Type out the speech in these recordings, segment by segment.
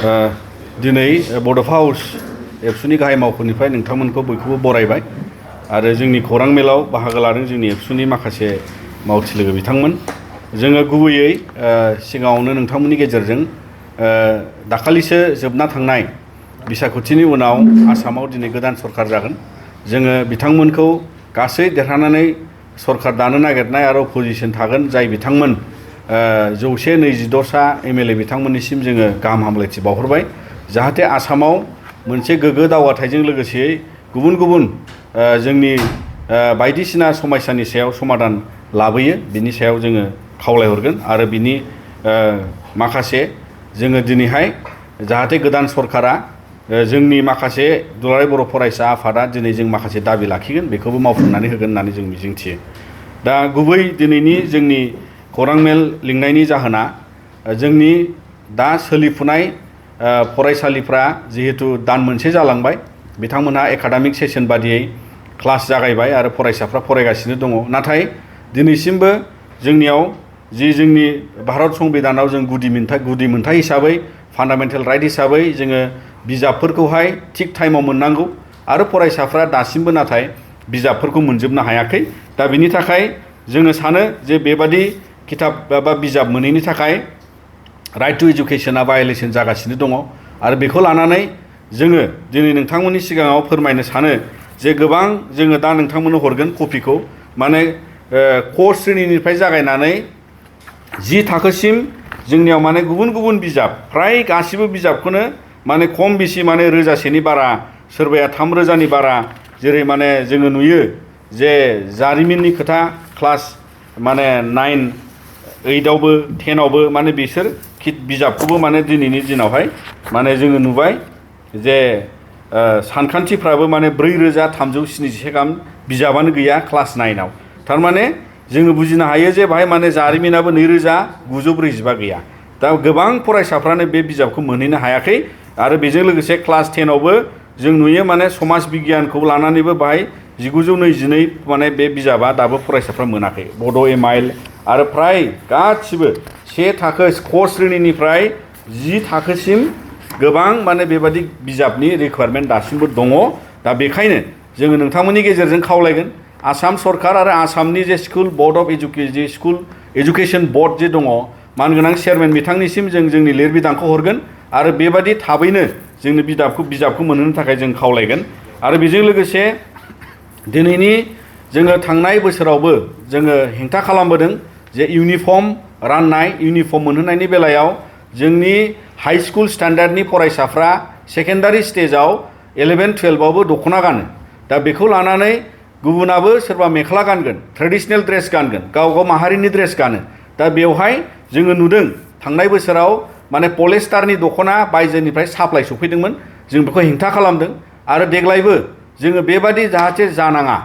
दिनै बड'फा हाउस एबसुनि गाहाय मावख'निफ्राय नोंथांमोनखौ बयखौबो बरायबाय आरो जोंनि खौरां मेलाव बाहागो लादों जोंनि एबसुनि माखासे मावथि लोगो बिथांमोन। जोङो गुबैयै सिगाङावनो नोंथांमोननि गेजेरजों दाखालिसो जोबना थांनाय बिसायख'थिनि उनाव आसामाव दिनै गोदान सरखार जागोन। जोङो बिथांमोनखौ गासै देरहानानै सरखार दानो नागिरनाय आरो अपोजिसन थागोन जाय बिथांमोन 126सा एमएलए बिथांमोननिसिम जोङो गाहाम हामलायथि बावहरबाय जाहाथे आसामाव मोनसे गोग्गो दावगाथायजों लोगोसे गुबुन गुबुन जोंनि बायदिसिना समस्यानि सायाव समाधान लाबोयो बिनि सायाव जोङो खावलायहरगोन आरो बिनि माखासे जोङो दिनैहाय जाहाथे गोदान सरकारा जोंनि माखासे दुलाराय बर' फरायसा आफादा दिनै जों माखासे दाबि लाखिगोन बेखौबो मावफुंनानै होगोन होननानै जों मिजिंथियो। दा गुबै दिनैनि जोंनि खौरां मेल लिंनायनि जाहोना जोंनि दा सोलिफुनाय फरायसालिफ्रा जिहेतु दान मोनसे जालांबाय बिथांमोनहा एकाडेमिक सेसन बादियै क्लास जागायबाय आरो फरायसाफ्रा फरायगासिनो दङ। नाथाय दिनैसिमबो जोंनियाव जोंनि भारत संबिधानाव जों गुदि मोनथाय हिसाबै फान्डामेन्टेल राइट हिसाबै जोङो बिजाबफोरखौहाय थिग टाइमाव मोननांगौ आरो फरायसाफ्रा दासिमबो नाथाय बिजाबफोरखौ मोनजोबनो हायाखै। दा बिनि थाखाय जोङो सानो जे बेबादि किताब बा बिजाब मोनैनि थाखाय राइट टु एजुकेशना भायलेसन जागासिनो दङ आरो बेखौ लानानै जोङो दिनै नोंथांमोननि सिगाङाव फोरमायनो सानो जे गोबां जोङो दा नोंथांमोननो हरगोन कपिखौ माने क श्रेणीनिफ्राय जागायनानै 10 थाखोसिम जोंनियाव माने गुबुन गुबुन बिजाब फ्राय गासिबो बिजाबखौनो माने खम बेसि माने 1000नि बारा सोरबाया 3000नि बारा जेरै माने जोङो नुयो जे जारिमिननि खोथा क्लास माने 9, 8आवबो 10आवबो माने बिसोर बिजाबखौबो माने दिनैनि दिनावहाय माने जोङो नुबाय जे सानखान्थिफ्राबो माने 4377 गाहाम बिजाबानो गैया क्लास 9आव। थारमाने जोङो बुजिनो हायो जे बाहाय माने जारिमिनाबो 2945 गैया। दा गोबां फरायसाफ्रानो बे बिजाबखौ मोनहैनो हायाखै आरो बेजों लोगोसे क्लास 10आवबो जों नुयो माने समाज बिगियानखौ लानानैबो बाहाय 1922 माने बे बिजाबा दाबो फरायसाफ्रा मोनाखै। बड' एमाइल आरो फ्राय गासिबो 1 थाखो क श्रेणीनिफ्राय 10 थाखोसिम गोबां माने बेबादि बिजाबनि रिक्वायरमेन्ट दासिमबो दङ। दा बेखायनो जोङो नोंथांमोननि गेजेरजों खावलायगोन आसाम सरकार आरो आसामनि जे school board of school education board जे दङ मानगोनां चेयारमेन बिथांनिसिम जों जोंनि लिरबिदांखौ हरगोन आरो बेबादि थाबैनो जोंनो बिजाबखौ मोनहोनो थाखाय जों खावलायगोन। आरो बेजों लोगोसे दिनैनि जोङो थांनाय बोसोरावबो जोङो हेंथा खालामबोदों जे इउनिफर्म राननाय इउनिफर्म मोनहोनायनि बेलायाव जोंनि हाई स्कुल स्टैंडार्डनि फरायसाफ्रा सेकेन्डारि स्टेजाव 11, 12आवबो दख'ना गानो। दा बेखौ लानानै गुबुनाबो सोरबा मेख्ला गानगोन ट्रेडिशनेल ड्रेस गानगोन गाव माहारिनि ड्रेस गानो। दा बेवहाय जोङो नुदों थांनाय बोसोराव माने पलिस्टारनि दख'ना बायजोनिफ्राय साप्लाइ सफैदोंमोन जों बेखौ हेंथा खालामदों आरो देग्लायबो जोङो बेबादि जाहाथे जानाङा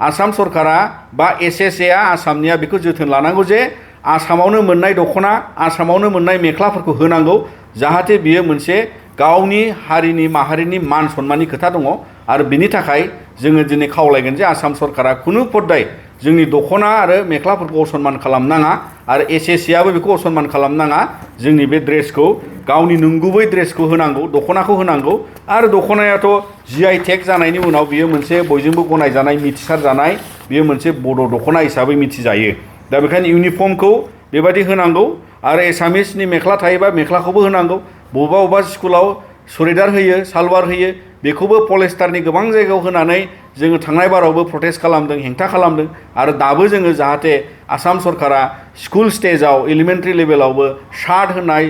आसाम सरकारा बा एसएसएआ आसामनिया बेखौ जोथोन लानांगौ जे आसामावनो मोननाय दख'ना आसामावनो मोननाय मेख्लाफोरखौ होनांगौ जाहाथे बियो मोनसे गावनि हारिनि माहारिनि मान सन्माननि खोथा दङ। आरो बिनि थाखाय जोङो दिनै खावलायगोन जे आसाम सरकारा खुनु पद्दाय जोंनि दख'ना आरो मेख्लाफोरखौ असनमान खालामनाङा आरो एसएसएआबो बेखौ असनमान खालामनाङा। जोंनि बे ड्रेसखौ गावनि नंगुबै ड्रेसखौ होनांगौ दख'नाखौ होनांगौ आरो दख'नायाथ' GI टेग जानायनि उनाव बियो मोनसे बयजोंबो गनायजानाय मिथिसारजानाय बियो मोनसे बड' दख'ना हिसाबै मिथिजायो। दा बेखायनो इउनिफर्मखौ बेबादि होनांगौ आरो एसामिसनि मेख्ला थायोबा मेख्लाखौबो होनांगौ। बबेबा स्कुलाव सुरिदार होयो सालवार होयो बेखौबो पलिस्टारनि गोबां जायगायाव होनानै जोङो थांनाय बारावबो प्रटेस्ट खालामदों हेंथा खालामदों आरो दाबो जोङो जाहाथे आसाम सरकारा स्कुल स्टेजाव एलिमेन्टारि लेभेलावबो शार्ट होनाय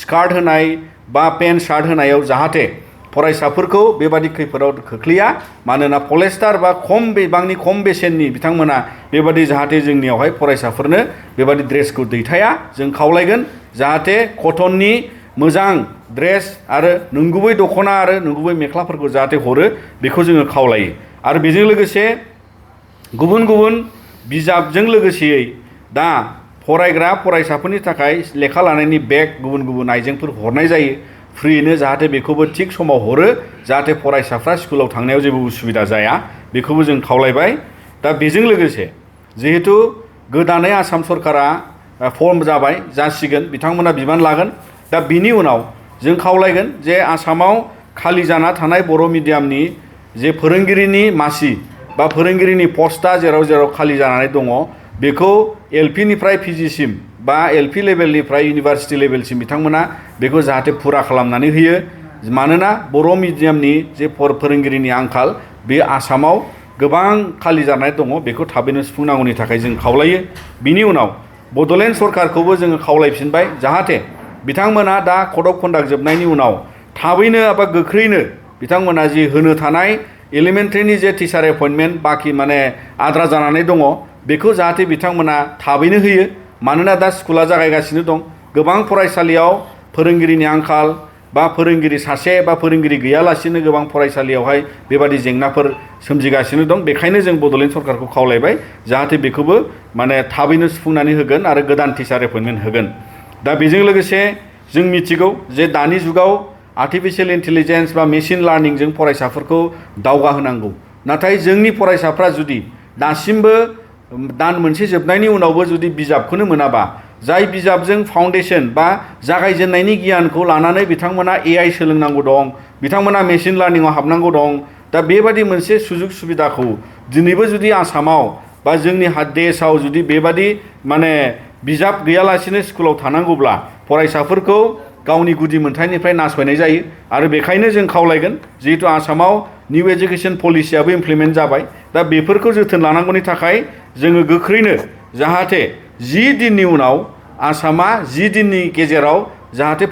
स्कार्ट होनाय बा पेन्ट शार्ट होनायाव जाहाथे फरायसाफोरखौ बेबादि खैफोदाव खोख्लैया मानोना पलिस्टार बा खम बेसेननि बिथांमोना बेबादि जाहाथे जोंनियावहाय फरायसाफोरनो बेबादि ड्रेसखौ दैथाया जों खावलायगोन जाहाथे कटननि मोजां ड्रेस आरो नंगुबै दख'ना आरो नंगुबै मेख्लाफोरखौ जाहाथे हरो बेखौ जोङो खावलायो। आरो बेजों लोगोसे गुबुन गुबुन बिजाबजों लोगोसेयै दा फरायग्रा फरायसाफोरनि थाखाय लेखा लानायनि बेग गुबुन गुबुन आइजेंफोर हरनाय जायो फ्रियैनो जाहाथे बेखौबो थिग समाव हरो जाहाथे फरायसाफ्रा स्कुलाव थांनायाव जेबो उसुबिदा जाया बेखौबो जों खावलायबाय। दा बेजों लोगोसे जिहेतु गोदानै आसाम सरकारा फर्म जासिगोन बिथांमोना बिबान लागोन। दा बिनि उनाव जों खावलायगोन जे आसामाव खालि जाना थानाय बर' मिडियामनि जे फोरोंगिरिनि मासि बा फोरोंगिरिनि पस्टआ जेराव जेराव खालि जानानै दङ बेखौ एलपि निफ्राय पिजिसिम बा एलपि लेभेलनिफ्राय इउनिभार्सिटि लेभेलसिम बिथांमोना बेखौ जाहाथे फुरा खालामनानै होयो मानोना बर' मिडियामनि जे फोरोंगिरिनि आंखाल बे आसामाव गोबां खालि जानाय दङ बेखौ थाबैनो सुफुंनांगौनि थाखाय जों खावलायो। बिनि उनाव बड'लेण्ड सरकारखौबो जोङो खावलायफिनबाय जाहाथे बिथांमोना दा कड अफ कन्डाक्ट जोबनायनि उनाव थाबैनो एबा गोख्रैनो बिथांमोना जि होनो थानाय एलिमेन्टारिनि जे टिचार एपइन्टमेन्ट बाखि माने आद्रा जानानै दङ बेखौ जाहाथे बिथांमोना थाबैनो होयो मानोना दा स्कुला जागायगासिनो दं गोबां फरायसालियाव फोरोंगिरिनि आंखाल बा फोरोंगिरि सासे बा फोरोंगिरि गैयालासिनो गोबां फरायसालियावहाय बेबादि जेंनाफोर सोमजिगासिनो दं बेखायनो जों बड'लेण्ड सरकारखौ खावलायबाय जाहाथे बेखौबो माने थाबैनो सुफुंनानै होगोन आरो गोदान टिचार एपइन्टमेन्ट होगोन। दा बेजों लोगोसे जों मिथिगौ जे दानि जुगाव आर्टिफिशियेल इन्टेलिजेन्स बा मेसिन लार्निंजों फरायसाफोरखौ दावगाहोनांगौ नाथाय जोंनि फरायसाफ्रा जुदि दासिमबो दान मोनसे जोबनायनि उनावबो जुदि बिजाबखौनो मोनाबा जाय बिजाबजों फाउन्डेसन बा जागायजेननायनि गियानखौ लानानै बिथांमोना एआइ सोलोंनांगौ दं बिथांमोना मेसिन लार्निंआव हाबनांगौ दं दा बेबादि मोनसे सुजुग सुबिदाखौ दिनैबो जुदि आसामाव बा जोंनि देशआव जुदि बेबादि माने बिजाब गैयालासिनो स्कुलाव थानांगौब्ला फरायसाफोरखौ गावनि गुदि मोनथायनिफ्राय नासयनाय जायो आरो बेखायनो जों खावलायगोन जिहेतु आसामाव निउ एजुकेशन पलिसियाबो इमप्लिमेन्ट जाबाय दा बेफोरखौ जोथोन लानांगौनि थाखाय जोङो गोख्रैनो जाहाथे 10 दिननि उनाव आसामा 10 दिननि गेजेराव जाहाथे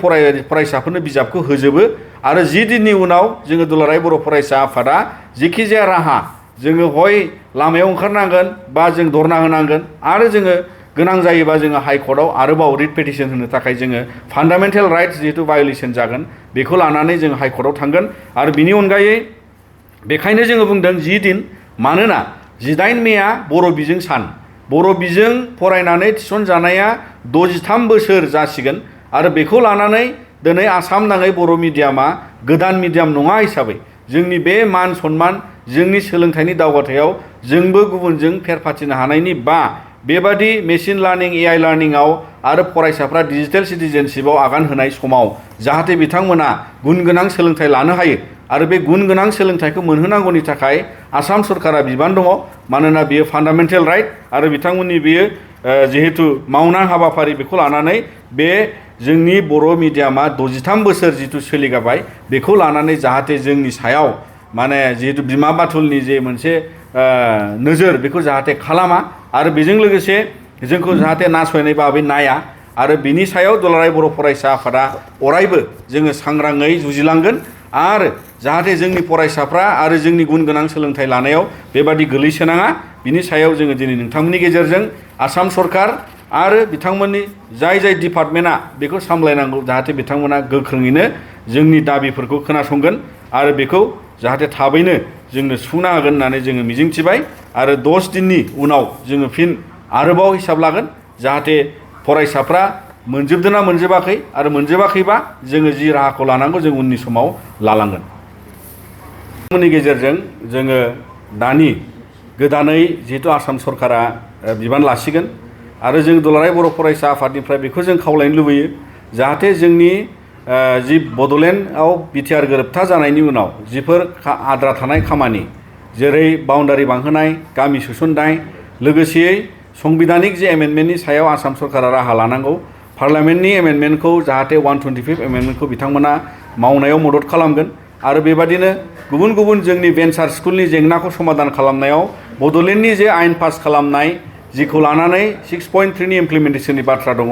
फरायसाफोरनो बिजाबखौ होजोबो आरो 10 दिननि उनाव जोङो दुलाराय बर' फरायसा आफादा जेखिजाया राहा जोङो हय लामायाव ओंखारनांगोन बा जों धरना होनांगोन आरो जोङो गोनां जायोबा जोङो हाइकर्टआव आरोबाव रिट पिटिशन होनो थाखाय जोङो फान्डामेन्टेल राइट्स जिहेतु भायलेसन जागोन बेखौ लानानै जों हाइकर्टआव थांगोन आरो बिनि अनगायै बेखायनो जोङो बुंदों 10 दिन मानोना 18 मेआ बर' बिजों सान बर' बिजों फरायनानै थिसनजानाया 63 बोसोर जासिगोन आरो बेखौ लानानै दिनै आसाम नाङै बर' मिडियामा गोदान मिडियाम नङा हिसाबै जोंनि बे मान सन्मान जोंनि सोलोंथाइनि दावगाथायाव जोंबो गुबुनजों फेर फाथिनो हानायनि बा बेबादि मेसिन लार्निं एआइ लार्निंआव आरो फरायसाफ्रा डिजिटेल सिटिजेनशिपआव आगान होनाय समाव जाहाथे बिथांमोना गुन गोनां सोलोंथाइ लानो हायो आरो बे गुन गोनां सोलोंथाइखौ मोनहोनांगौनि थाखाय आसाम सरकारा बिबान दङ मानोना बेयो फान्डामेन्टेल राइट आरो बिथांमोननि बेयो जिहेतु मावनां हाबाफारि बेखौ लानानै बे जोंनि बर' मिडियामा 63 बोसोर जिथु सोलिगाबाय बेखौ लानानै जाहाथे जोंनि सायाव माने जिहेतु बिमा बाथुलनि जे मोनसे नोजोर बेखौ जाहाथे खालामा आरो बेजों लोगोसे जोंखौ जाहाथे नासयनाय भाबै नाया आरो बिनि सायाव दुलाराय बर' फरायसा आफादा अरायबो जोङो सांग्राङै जुजिलांगोन आरो जाहाथे जोंनि फरायसाफ्रा आरो जोंनि गुन गोनां सोलोंथाइ लानायाव बेबादि गोलैसोनाङा बिनि सायाव जोङो दिनै नोंथांमोननि गेजेरजों आसाम सरकार आरो बिथांमोननि जाय डिपार्टमेन्टआ बेखौ सामलायनांगौ जाहाथे बिथांमोना गोख्रोङैनो जोंनि दाबिफोरखौ खोनासंगोन आरो बेखौ जाहाथे थाबैनो जोंनो सुफुंना होगोन होननानै जोङो मिजिंथिबाय आरो 10 दिननि उनाव जोङो फिन आरोबाव हिसाब लागोन जाहाथे फरायसाफ्रा मोनजोबदोंना मोनजोबाखै आरो मोनजोबाखैबा जोङो जि राहाखौ लानांगौ जों उननि समाव लालांगोन। नि गेजेरजों जोङो दानि गोदानै जिहेतु आसाम सरकारा बिबान लासिगोन आरो जों दुलाराय बर' फरायसा आफादनिफ्राय बेखौ जों खावलायनो लुबैयो जाहाथे जोंनि जि बड'लेण्डआव बिटिआर गोरोबथा जानायनि उनाव जिफोर आद्रा थानाय खामानि जेरै बाउन्डारि बांहोनाय गामि सोसननाय लोगोसेयै संबिधानिक जे एमेन्डमेन्टनि सायाव आसाम सरकारा राहा लानांगौ पार्लामेन्टनि एमेन्डमेन्टखौ जाहाथे 125 एमेन्डमेन्टखौ बिथांमोना मावनायाव मदद खालामगोन आरो बेबादिनो गुबुन गुबुन जोंनि भेन्सार स्कुलनि जेंनाखौ समाधान खालामनायाव बड'लेण्डनि जे आयेन पास खालामनाय जिखौ लानानै 6.3 नि इमप्लिमेन्टेसननि बाथ्रा दङ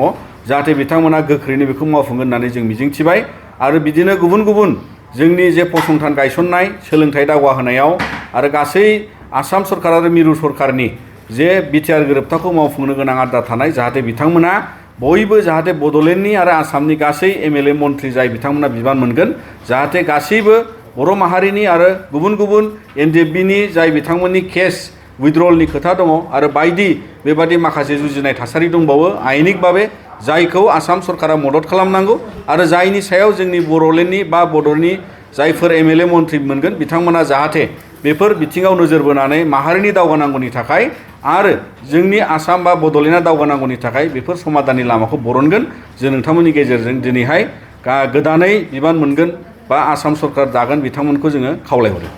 जाहाथे बिथांमोना गोख्रैनो बेखौ मावफुंगोन होननानै जों मिजिंथिबाय आरो बिदिनो गुबुन गुबुन जोंनि जे फसंथान गायसननाय सोलोंथाइ दावगाहोनायाव आरो गासै आसाम सरकार आरो मिरु सरकारनि जे बिटिआर गोरोबथाखौ मावफुंनो गोनां आद्रा थानाय जाहाथे बिथांमोना बयबो जाहाथे बड'लेण्डनि आरो आसामनि गासै एमएलए मन्थ्रि जाय बिथांमोना बिबान मोनगोन जाहाथे गासैबो बर' माहारिनि आरो गुबुन गुबुन एनडिएफबिनि जाय बिथांमोननि केस उइथड्रलनि खोथा दङ आरो बायदि बेबादि माखासे जुजिनाय थासारि दंबावो आयेनिक भाबै जायखौ आसाम सरकारा मदद खालामनांगौ आरो जायनि सायाव जोंनि बड'लेण्डनि बा बड'नि जायफोर एमएलए मन्थ्रि मोनगोन बिथांमोना जाहाथे बेफोर बिथिङाव नोजोर बोनानै माहारिनि दावगानांगौनि थाखाय आरो जोंनि आसाम बा बड'लेण्डआ दावगानांगौनि थाखाय बेफोर समाधाननि लामाखौ बरनगोन जों नोंथांमोननि गेजेरजों दिनैहाय गोदानै बिबान मोनगोन बा आसाम सरकार दागोन बिथांमोनखौ जोङो खावलायहरो।